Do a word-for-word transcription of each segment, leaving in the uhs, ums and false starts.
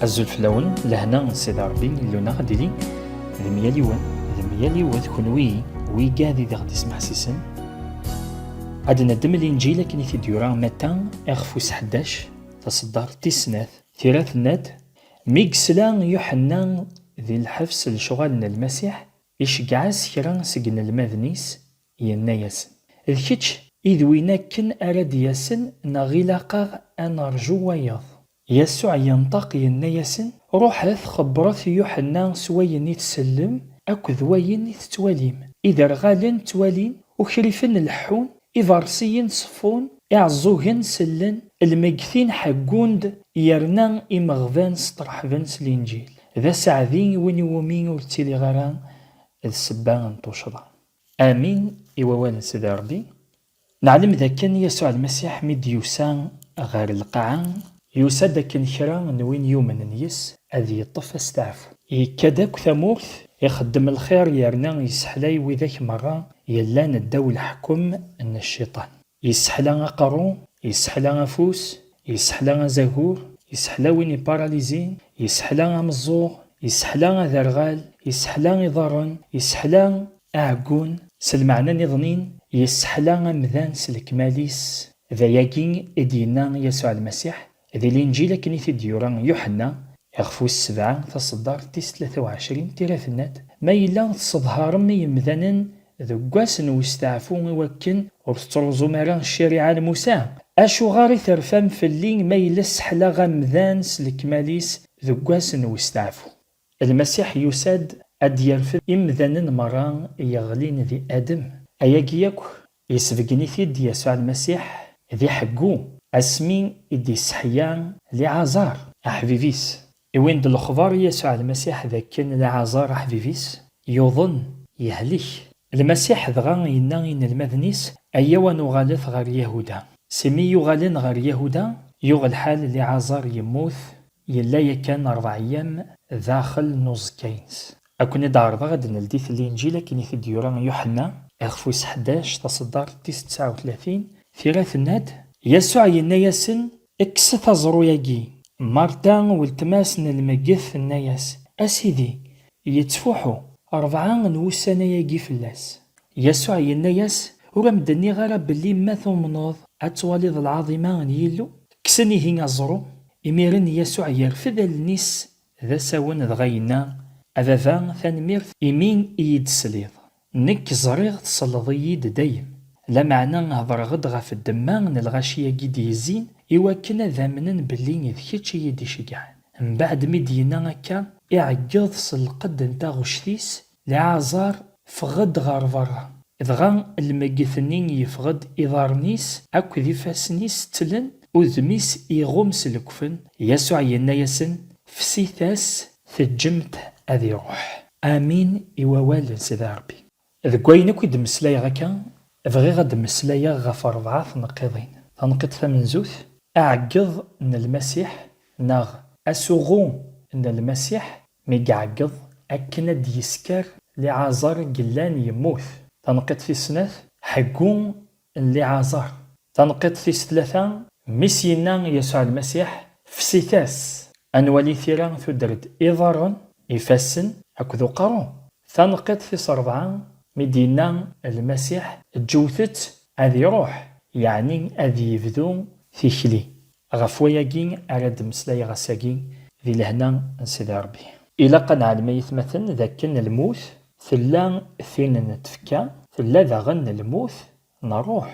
Azul fell-awen, lehna n Sidi Ṛebbi Illu-nneɣ ad d-tili d myal yiwen, d myal yiwet, kunwi wigad i d aɣ-d-ismeḥsisen. Ad neddem Linǧil akken i t-id-yura Matta, ixef wis ḥdac, taṣeddart tis snat, tira tenna-d: Mi yesla Yuḥenna di lḥebs lecɣal n Lmasiḥ, iceggeɛ-as kra seg inelmaden-is, yenna-yasen: D kečč i d win akken ara d-yasen, neɣ ilaq-aɣ ad nerǧu wayeḍ? Yasuɛ yenṭeq, yenna-yasen: Ruḥet, xebbret Yuḥenna s wayen i tsellem akked wayen i tettwalim. Iderɣalen ttwalin, ukrifen leḥḥun, iberṣiyen ṣeffun, iɛeẓẓugen sellen, lmeggtin ḥeggun-d, yerna imeɣban sṭerḥben s Linǧil. D aseɛdi win iwumi ur ttiliɣ ara d ssebba n tuccḍa. Amin i wawal n Sidi Ṛebbi. Neɛlem dakken Yasuɛ Lmasiḥ mi d-yusa ɣer lqaɛa, yusa-d akken kra n win yumnen yes ad yeṭṭef asteɛfu. Yekka-d akk tamurt, ixeddem lxir yerna yesseḥlay widak merra yellan ddaw leḥkem n Cciṭan. Yesseḥla aqerru, yesseḥla afus, yesseḥla azagur, yesseḥla win iparalizin, yesseḥla ameẓẓuɣ, yesseḥla aderɣal, yesseḥla iḍarren, yesseḥla aɛeggun, s lmeɛna niḍnin, yesseḥla amdan s lekmal-is. D ayagi i d-yenna Yasuɛ Lmasiḥ di Linǧil akken i t-id-yura Yuḥenna, ixef wis sebɛa, taṣeddart tis tlata u ɛecrin, tira tenna-d: Ma yella tesseḍharem i yemdanen deg wass n westeɛfu, i wakken ur tettruẓum ara ccariɛa n Musa, acuɣer i terfam fell-i ma yella sseḥlaɣ amdan s lekmal-is deg wass n westeɛfu? Lmasiḥ yusa-d ad d-yerfed imdanen merra yeɣlin di Adem. Ayagi yakk yesbeggen-it-id Yasuɛ Lmasiḥ di ḥeggu, asmi i d-isseḥya Liɛazar, aḥbib-is. Iwin-d lexbar Yasuɛ Lmasiḥ d akken Liɛazar, aḥbib-is, yuḍen, yehlek. Lmasiḥ dɣa yenna i inelmaden-is: Ayaw ad nuɣalet ɣer Yahuda. Si mi yuɣalen ɣer Yahuda, yuɣ lḥal Liɛazar yemmut, yella yakan ṛebɛa yyam daxel n uẓekka-ines. Ad ken-id-ɛerḍeɣ ad d-neldit Linǧil akken i t-id-yura Yuḥenna, ixef wis ḥdac, taṣeddart tis tesɛa u tlatin, tira tenna-d: Yasuɛ yenna-yasen: Kkset aẓru-agi. Marta, weltma-s n lmeggit, tenna-yas: A Sidi, yettfuḥu, ṛebɛa n wussan ayagi fell-as. Yasuɛ yenna-yas: Ur am-d-nniɣ ara belli ma tumneḍ ad twaliḍ lɛaḍima n Yillu? Kksen ihi aẓru. Imiren Yasuɛ yerfed allen-is d asawen, dɣa yenna: A Baba, tanemmirt imi i yi-d-tesliḍ. Nekk ẓriɣ tselleḍ-iyi-d dayem, lameɛna hedreɣ-d ɣef ddemma n lɣaci-agi d-yezzin, i wakken ad amnen belli d kečč i yi-d-iceggɛen. Mbeɛd mi d-yenna akka, iɛeggeḍ s lqedd n taɣect-is, Liɛazar, ffeɣ-d ɣer berra. Dɣa lmeggit-nni yeffeɣ-d iḍarren-is akked ifassen-is ttlen, udem-is iɣumm s lekfen. Yasuɛ yenna-yasen: Fsit-as, teǧǧemt ad iruḥ. Amin i wawal n Sidi Ṛebbi. Deg wayen akk i d-mmeslayeɣ akka, bɣiɣ ad d-mmeslayeɣ ɣef ṛebɛa tneqqiḍin. Tanqiḍt tamenzut, aɛeggeḍ n Lmasiḥ, neɣ asuɣu n Lmasiḥ, mi iɛeggeḍ akken ad d-yesker Liɛazar i yellan yemmut. Tanqiḍt tis snat, ḥeggu n Liɛazar. Tanqiḍt tis tlata, mi s-yenna Yasuɛ Lmasiḥ: Fsit-as. Ad nwali tira tuder-d iḍarren, ifassen akked uqerru. Tanqiḍt tis ṛebɛa, mi d-yenna Lmasiḥ: Ǧǧewt-t ad iruḥ, yeɛni ad yebdu tikli. Ɣef wayagi ara d-mmeslayeɣ ass-agi di lehna n Sidi Ṛebbi. Ilaq ad neɛlem ay atmaten d akken lmut tella tin n tfekka, tella daɣen lmut n ṛṛuḥ.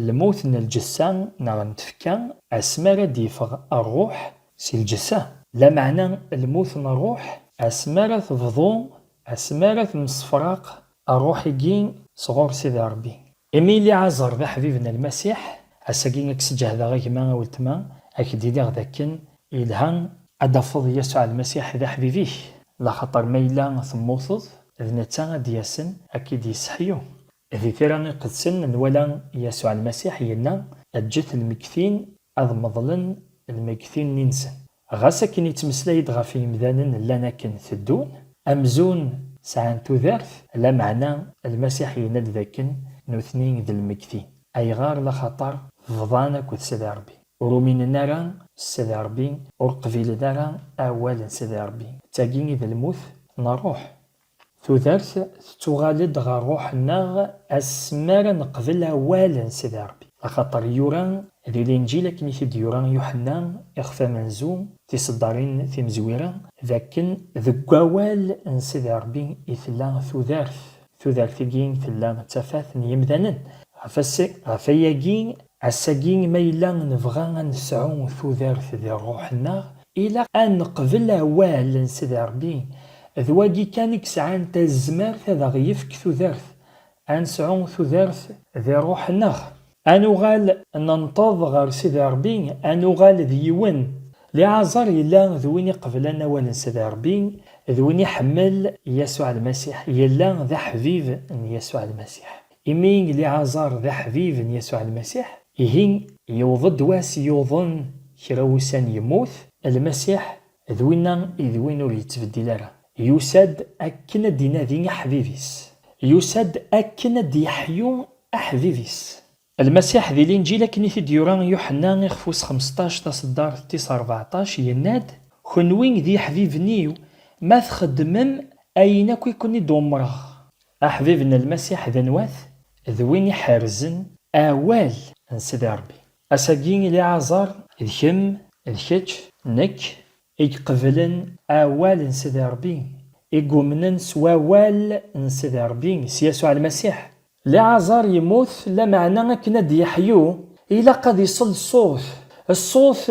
Lmut n lǧessa neɣ n tfekka, asmi ara d-yeffeɣ ṛṛuḥ si lǧessa. Lameɛna lmut n ṛṛuḥ, asmi ara tebḍu, asmi ara temsefraq ṛṛuḥ-agi sɣur Sidi Ṛebbi. Imi Liɛazar d aḥbib n Lmasiḥ, ass-agi ad k-sǧehdeɣ a gma, a weltma, ad k-d-iniɣ d akken yelha ad tafeḍ Yasuɛ Lmasiḥ d aḥbib-ik, laxaṭer ma yella temmuteḍ, d netta ad d-yasen ad k-id-yesseḥyu. Di Tira Iqedsen nwala Yasuɛ Lmasiḥ yenna: Ǧǧet lmegtin ad meḍlen lmegtin-nni-nsen. Ɣas akken yettmeslay-d ɣef yimdanen llan akken teddun, amzun sɛan tudert, lameɛna Lmasiḥ yenna-d dakken nutni d lmegtin. Ayɣer? Laxaṭer bḍan akked Sidi Ṛebbi. ur uminen ara s Sidi Ṛebbi, ur qbilen ara awal n Sidi Ṛebbi. D tagi i d lmut n ṛṛuḥ. Tudert tettuɣal-d ɣer ṛṛuḥ-nneɣ asmi ara neqbel awal n Sidi Ṛebbi. Axaṭer yura di Linǧil akken i t-id-yura Yuḥenna, ixef amenzu, tiseddarin timezwura, d akken deg wawal n Sidi Ṛebbi i tella tudert. Tudert-agi tella d tafat n yimdanen. Ɣef ass-, ɣef ayagi, ass-agi ma yella nebɣa ad nesɛu tudert di ṛṛuḥ-nneɣ, ilaq ad neqbel awal n Sidi Ṛebbi. D wagi kan i yesɛan tazmert ad aɣ-yefk tudert, ad nesɛu tudert di ṛṛuḥ-nneɣ. Ad nuɣal nenṭeḍ ɣer Sidi Ṛebbi, ad nuɣal d yiwen. Liɛazar yella d win iqeblen awal n Sidi Ṛebbi, d win iḥemmel Yasuɛ Lmasiḥ, yella d aḥbib n Yasuɛ Lmasiḥ. Imi Liɛazar d aḥbib n Yasuɛ Lmasiḥ, ihi yewweḍ-d wass yuḍen kra wussan yemmut, Lmasiḥ d winna i d win ur yettbeddil ara. Yusa-d akken ad d-inadi aḥbib-is. Yusa-d akken ad d-yeḥyu aḥbib-is. Lmasiḥ di Linǧil akken i t-id-yura Yuḥenna ixef wis xmesṭac taṣeddart tis rbeɛṭac yenna-d: "Kenwi d iḥbiben-iw ma txeddmem ayen akk i ken-id-umreɣ." Aḥbib n Lmasiḥ d anwa-t? D win iḥerzen awal n Sidi Ṛebbi. Ass-agi Liɛazar d kemm, d kečč, nekk, i iqeblen awal n Sidi Ṛebbi, i yumnen s wawal n Sidi Ṛebbi, s Yasuɛ Lmasiḥ. Liɛazar yemmut, lameɛna akken ad d-yeḥyu, ilaq ad isel ṣṣut, ṣṣut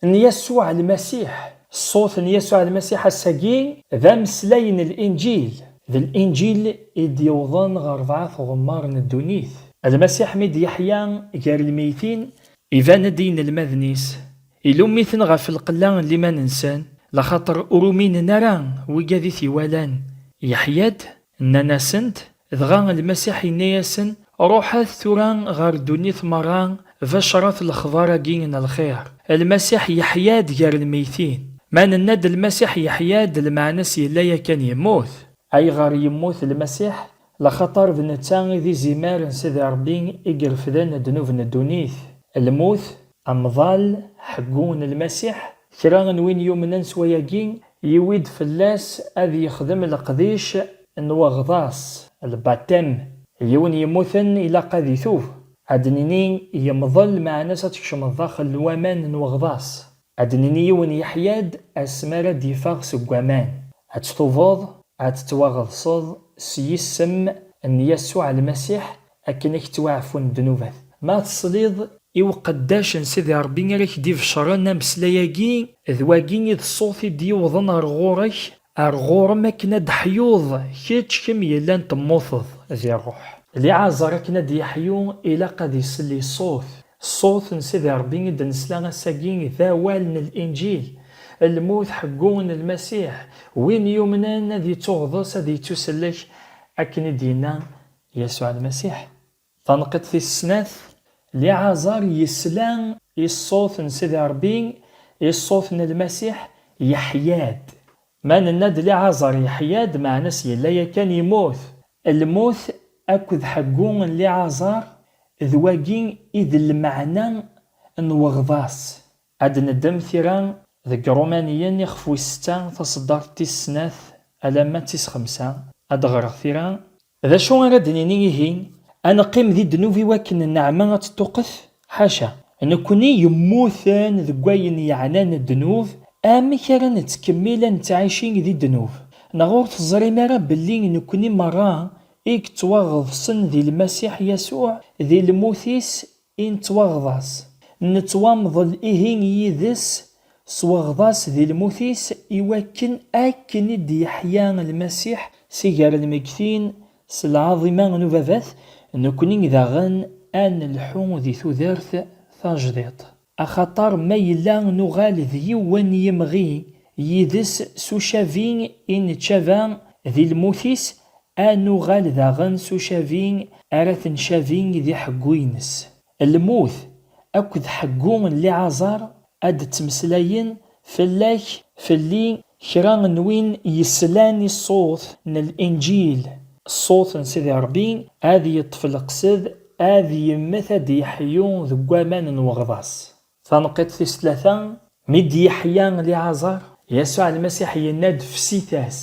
n Yasuɛ Lmasiḥ. Ṣṣut n Yasuɛ Lmasiḥ ass-agi d ameslay n Linǧil. D Linǧil i d-yewwḍen ɣer rebɛa tɣemmar n ddunit. Lmasiḥ mi d-yeḥya gar lmeytin, iban-d i yinelmaden-is, ilum-iten ɣef lqella n liman-nsen, laxaṭer ur uminen ara wigad i t-iwalan. Yeḥya-d, nnan-asen-d, dɣa Lmasiḥ yenna-yasen: "Ruḥet tura ɣer ddunit merra, bacret lexbar-agi n lxir." Lmasiḥ yeḥya-d gar lmeytin. Ma nenna-d Lmasiḥ yeḥya-d, lmeɛna-s yella yakan yemmut. Ayɣer yemmut Lmasiḥ? Laxaṭer d netta i d izimer n Sidi Ṛebbi i irefden ddnub n ddunit. Lmut, amḍal, ḥeggu n Lmasiḥ, kra n win yumnen s wayagi, yiwi-d fell-as ad yexdem leqdic n weɣḍas, lbatem. Yiwen yemmuten ilaq ad itub. Ad d-nini yemḍel, meɛna-s ad tkecmeḍ daxel n waman n weɣḍas. Ad d-nini yiwen yeḥya-d asmi ara d-iffeɣ seg waman. Ad ttubeḍ, ad tettwaɣeḍseḍ s yisem n Yasuɛ Lmasiḥ akken ad k-ttwaɛfun ddnubat. Ma tesliḍ i uqeddac n Sidi Ṛebbi ara k-d-ibecren ameslay-agi, d wagi i d ṣṣut i d-yewwḍen ar ɣur-k, ar ɣur-m akken ad d-ḥyuḍ kečč, kemm yellan temmuteḍ di ṛṛuḥ. Liɛazar akken ad d-yeḥyu ilaq ad isel i ṣṣut. Ṣṣut n Sidi Ṛebbi i d-nesla ass-agi d awal n Linǧil. Lmut ḥeggu n Lmasiḥ. Win yumnen ad yettuɣḍes, ad yettusellek, akken i d-yenna Yasuɛ Lmasiḥ. Taneqqiṭ tis snat, Liɛazar yesla i ṣṣut n Sidi Ṛebbi, i ṣṣut n Lmasiḥ, yeḥya-d. Ma nenna-d Liɛazar yeḥya-d, meɛna-s yella yakan yemmut. Lmut akked ḥeggu n Liɛazar, d wagi i d lmeɛna n weɣḍas. Ad neddem tira deg Ṛumaniyen ixef wis setta taṣeddart tis snat alamma d tis xemsa. Ad d-ɣreɣ tira. D acu ara d-nini ihi? Ad neqqim di ddnub i wakken nneɛma ad teṭṭuqet? Ḥaca. Nekni yemmuten deg wayen yeɛnan ddnub, amek ara nettkemmil ad nettɛici di ddnub? Neɣ ur teẓrim ara belli nekni merra i yettwaɣeḍsen di Lmasiḥ Yasuɛ, di lmut-is i nettwaɣḍas, nettwamḍel ihi yid-s s weɣḍas di lmut-is, i wakken akken i d-yeḥya Lmasiḥ si gar lmegtin s lɛaḍima n Ubabat, nekni daɣen ad nelḥu di tudert tajdiṭ. Axaṭer ma yella nuɣal d yiwen yimɣi yid-s s ucabi i nettcaba di lmut-is, ad nuɣal daɣen s ucabi ara t-ncabi d iḥeggu-ines. Lmut akked ḥeggu n Liɛazar ad d-ttmeslayen fell-ak, fell-i, kra n win yeslan i ṣṣut n Linǧil. Ṣṣut n Sidi Ṛebbi ad yeṭṭef leqsed, ad yemmet, ad yeḥyu deg waman n weɣḍas. Taneqqiḍt tis tlata, mi d-yeḥya Liɛazar, Yasuɛ Lmasiḥ yenna-d: "Fsit-as."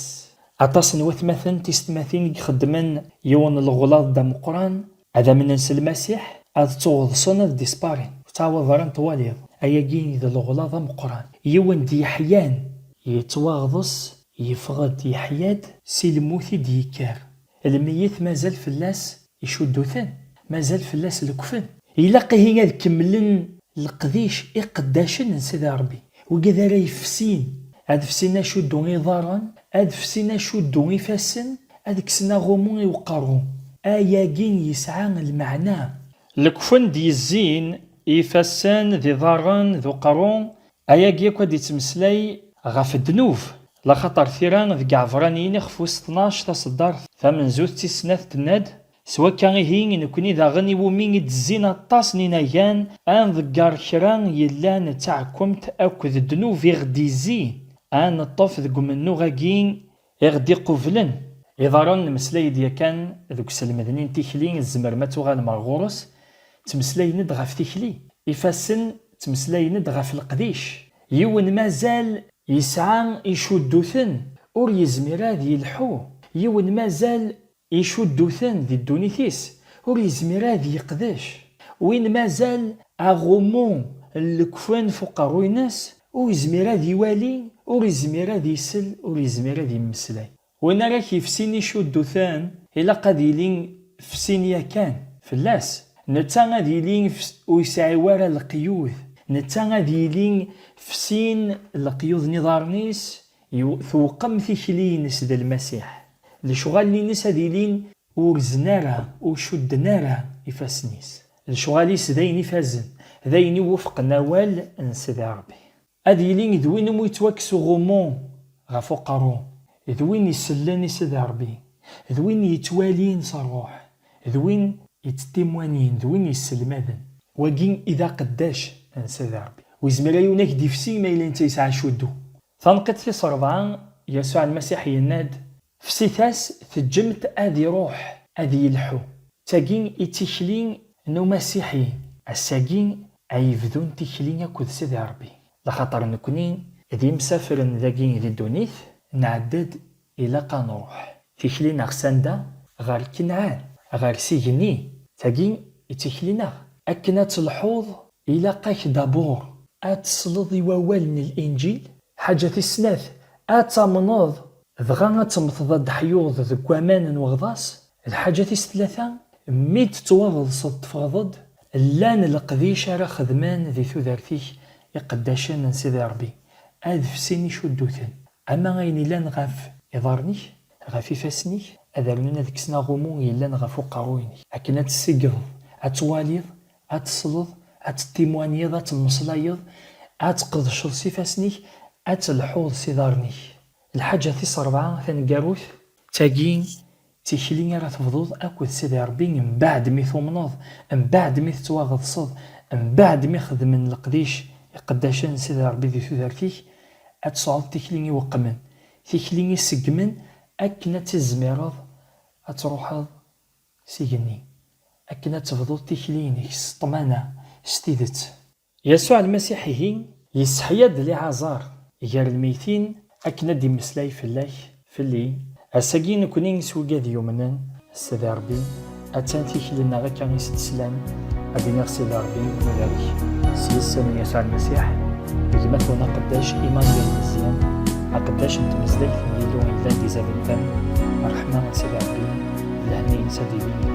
Aṭas n watmaten tisetmatin i ixeddmen yiwen n leɣlaḍ d ameqqran, ad amnen s Lmasiḥ, ad ttuɣḍsen, ad disparin, ur ttɛawad ara n twaliḍ. Ayagi d leɣlaḍ ameqqran. Yiwen d-yeḥyan yettwaɣḍes, yeffeɣ-d, yeḥya-d si lmut i d-yekker. Lmeyyet mazal fell-as icuddu-ten, mazal fell-as lekfen. Ilaq ihi ad kemmlen leqdic iqeddacen n Sidi Ṛebbi, wigad ara yefsin, ad fsin acuddu iḍarren, ad fsin acuddu ifassen, ad kksen aɣummu i uqerru. Ayagi yesɛa lmeɛna. Lekfen d-yezzin, ifassen d iḍarren d uqerru, ayagi akk ad d-ittmeslay ɣef ddnub, laxaṭer tira deg Iɛebṛaniyen ixef wis tnac taṣeddart tamenzut tis snat tenna-d: "S wakka ihi, nekni daɣen iwumi i d-zzin aṭas n inagan, ad nḍegger kra yellan d taɛkemt akked ddnub i ɣ-d-izzin, ad neṭṭef deg umennuɣ-agi i ɣ-d-iqublen." Iḍarren, nmeslay-d yakan deg uselmed-nni n tikli, tzemrem ad tuɣalem ar ɣur-s, ttmeslayen-d ɣef tikli. Ifassen ttmeslayen-d ɣef leqdic. Yiwen mazal yesɛa icuddu-ten, ur yezmir ad yelḥu. Yiwen mazal icuddu-ten di ddunit-is, ur yezmir ad yeqdec. Win mazal aɣummu n lekfen f uqerruy-ines, ur yezmir ad iwali, ur yezmir ad isel, ur yezmir ad yemmeslay. Win ara k-yefsin icuddu-ten, ilaq ad yili fsin yakan fell-as. Netta ad yili fs-, ur yesɛi wara leqyud. Netta ad yili fsin leqyud n iḍarren-is, yew-, tewqem tikli-ines d Lmasiḥ. Lecɣal-ines ad ilin ur zen ara, ur cudden ara ifassen-is. Lecɣal-is d ayen ifazen, d ayen iwufqen awal n Sidi Ṛebbi. Ad yili d win umi yettwakkes uɣummu ɣef uqerru, d win isellen i Sidi Ṛebbi, d win yettwalin s ṛṛuḥ, d win yettimwanin, d win yesselmaden. Wagi i d aqeddac n Sidi Ṛebbi. Ur yezmir ara yiwen ad k-d-ifsi ma yella netta yesɛa acuddu. Taneqqiḍt tis ṛebɛa, Yasuɛ Lmasiḥ yenna-d: "Fsit-as, teǧǧem-t ad iṛuḥ, ad yelḥu." D tagi i d tikli n umasiḥi. Ass-agi ay yebdun tikli akked Sidi Ṛebbi. Laxaṭer nekni d imsafren dagi di ddunit, nɛedda-d, ilaq ad nṛuḥ. Tikli-nneɣ s anda? Ɣer Kenɛan, ɣer s igenni. Tagi i d tikli-nneɣ. Akken ad telḥuḍ, ilaq-ak d'abord ad tesleḍ i wawal n Linǧil. Lḥaǧa tis snat, ad tamneḍ, dɣa ad temmteḍ ad d-teḥyuḍ deg waman n weɣḍas. Lḥaǧa tis tlata, mi d-tettwaɣeḍseḍ teffɣeḍ-d, llan leqdic ara xedmen di tudert-ik iqeddacen n Sidi Ṛebbi, ad fsin icuddu-ten. Ama ayen illan ɣef iḍarren-ik, ɣef ifassen-ik, ad rnun ad kksen aɣummu yellan ɣef uqerruy-nnek, akken ad tsiggeḍ, ad twaliḍ, ad tesleḍ, ad tettimwanyeḍ, ad temmeslayeḍ, ad tqedceḍ s ifassen-ik, ad telḥuḍ s iḍarren-ik. Lḥaǧa tis ṛebɛa taneggarut, d tagi d tikli ara tebduḍ akked Sidi Ṛebbi, mbeɛd mi tumneḍ, mbeɛd mi tettwaɣeḍseḍ, mbeɛd mi xedmen leqdic iqeddacen n Sidi Ṛebbi di tudert-ik, ad tesɛuḍ tikli iweqqmen, tikli iseggmen, akken ad tizmireḍ ad truḥeḍ s igenni, akken ad tebduḍ tikli-inek s ṭṭmana, s tidet. Yasuɛ Lmasiḥ ihi yesseḥya-d Liɛazar gar lmeytin akken ad d-immeslay fell-ak, fell-i. Ass-agi nekni s wigad yumnen s Sidi Ṛebbi, attan tikli-nneɣ akka i s-d-slan, ad d-iniɣ Sidi Ṛebbi ibarek s yisem n Yasuɛ Lmasiḥ, gma-twen aqeddac Imanuyel Meẓyan, aqeddac n tmezlagt n Yillu yellan di Zaventem. Ṛṛeḥma n Sidi Ṛebbi d lehna-ines ad ilin